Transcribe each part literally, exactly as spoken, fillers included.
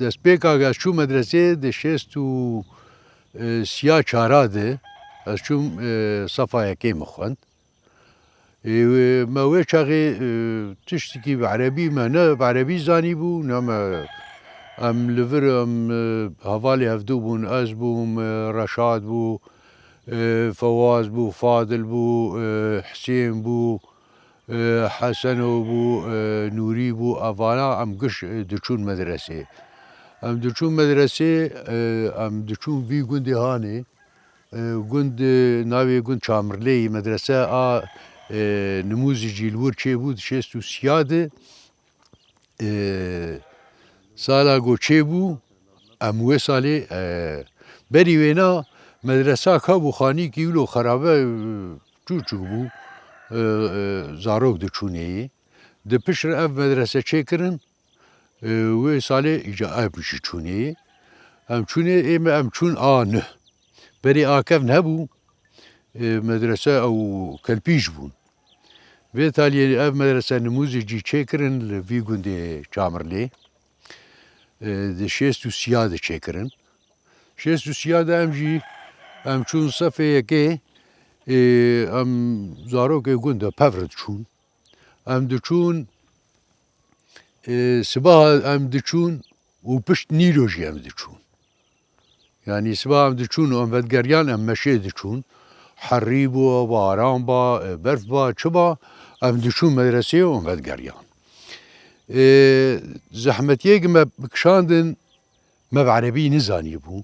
Destpêka ez çûm medresê di şêst û, e, siya çara de ez çûm, e, sefa yekê min xwend. Ê, me wê çaxê, e, tiştekî bi erebî me ne bi erebî zanîbû, ne me, em li vir, em, e, hevalê hevdû bûn, ez bûm, e, Reşad bû, e, Fewaz bû, Fadil bû, e, Hisên bû, e, Heseno bû, e, Nûrî bû, evana em giş, e, diçûn medresê. Em diçûn medresê, e, em diçûn vî gundê hanê. E, gund, e, navê gund Çamirlê yî, medrese a, e, nimûzî cî li wir çêbû di şêst û siya de. E, sala ku çêbû, em wê salê, e, berî wêna medresa ka bû xanîkî wilo xerabe, e, çûçik bû, e, e, zarok diçûnê yê. Di pişt re ev medrese çêkirin, e, wê salê îca ev jî çûnê. Em çûnê, ê me em çûn a neh. Berê a kevn hebû, e, medrese ew kelpî jî bûn. Vê taliyê ev medrese nimûzê cî çêkirin li vî gundê Çamirlê. E, di şêst û siya de çêkirin. Şêst û siya de em jî, em çûn sefê yekê, e, em zarokê gund e, pev re diçûn. Em diçûn, e, sibaha em diçûn û pişt nîro jî em diçûn. Yanî sibaha em diçûn û em vedgeriyan, em meşê diçûn. Herî bû, baran ba, e, berf ba, çi ba, em diçûn medresê û em vedgeriyan. E, zehmetiyê ki me kişandin, me bi erebî nizanîbû.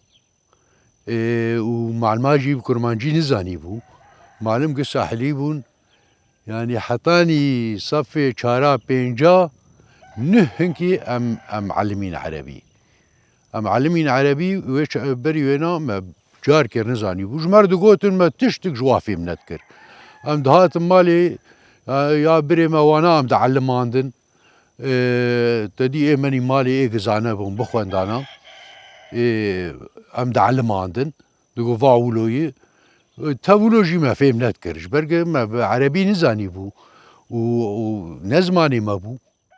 E, û malima jî bi kurmancî nizanîbû. Malim ki sahilî bûn. Yanî hetanî sefê çara pênca neh hinkî em, em elimîn erebî. Em elimîn erebî wê çi-, berî wêna me carkê nizanîbû. Ji me re digotin me tiştik ji wa fêm nedikir. Em dihatin malê, ya, ya birê me wana em diellimandin. Ê, te dî ê menî malê ê gizane bûn, bixwendana. Ê, em diellimandin. Digo va wîloyî. Ê, te wîlo jî me fêm nedikir. Ji ber ke me bi erebî nizanîbû û, û ne zimanê me bû.